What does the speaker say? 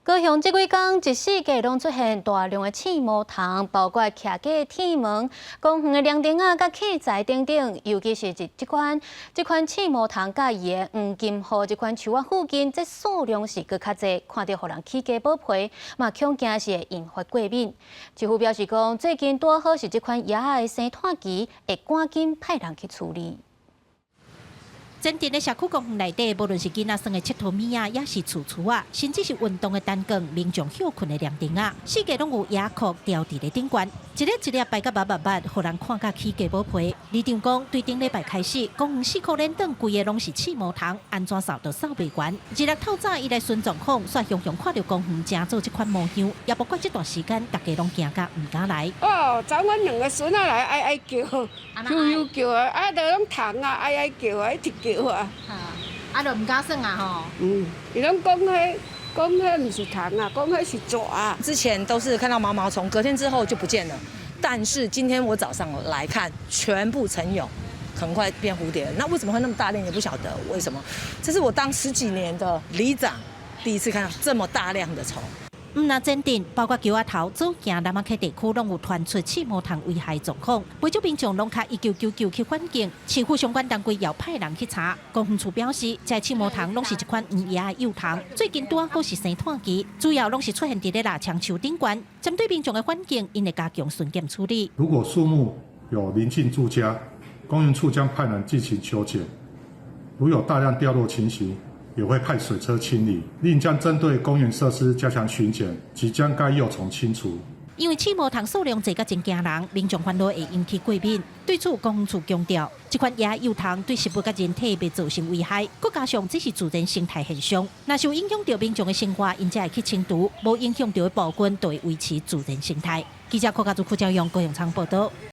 高雄這幾工一四季攏出現大量的刺毛蟲，包括徛架鐵門、公園的涼亭仔、佮器材等等。尤其是這款刺毛蟲佮伊的黃金欒這款樹仔附近，這數量是閣較濟，看著予人起雞毛皮，嘛恐驚是會引發過敏。市府表示講，最近拄好是這款蛾仔的生湠期，會趕緊派人去處理。全鎮的社區公園內底，無論是囡仔耍的𨑨迌物仔，抑是厝厝仔，甚至是運動的單槓、民眾歇睏的涼亭仔，四界攏有蛾殼牢佇咧頂懸，一粒一粒排甲密密密，予人看甲起雞毛皮。里長講，對頂禮拜開始，公園四箍連轉規个攏是刺毛蟲，按怎掃都掃袂完。二六透早，伊來巡狀況，煞雄雄看著公園成做這款模樣，也無怪這段時間，大家攏驚甲毋敢來。哦，昨阮兩個孫仔來哀哀叫，悠悠叫啊，啊，都攏蟲啊，哀哀叫啊，一直叫啊。啊，就毋敢耍啊吼。嗯，伊攏講彼，講彼毋是蟲啊，講彼是蛇。之前都是看到毛毛蟲，隔天之後就不見了。但是今天我早上來看，全部成蛹，很快變蝴蝶。那為什麼會那麼大量？也不曉得為什麼。這是我當十幾年的里長第一次看到這麼大量的蟲。毋但全鎮，包括橋仔頭、左營、南仔溪地區，攏有傳出刺毛蟲危害狀況。不少民眾攏敲1999去反映，市府相關單位也派人去查。公園處表示，這刺毛蟲攏是一款黃蛾的幼蟲，最近拄好是生湠期，主要攏是出現佇咧蠟槍樹頂懸。針對民眾的反映，𪜶會加強巡檢處理。如果樹木有鄰近住家，公園處將派人進行修剪。如有大量掉落情形，也會派水車清理，另將針對公園設施加強巡檢，及將該幼蟲清除。因為刺毛蟲數量濟甲真驚人，民眾煩惱會引起過敏。對此，公園處強調，這款蛾幼蟲對食物佮人體袂造成危害，閣加上這是自然生態現象，若是有影響著民眾的生活，𪜶才會去清除；無影響著的部分，就會維持自然生態。記者柯家祖、柯教勇、高永昌報道。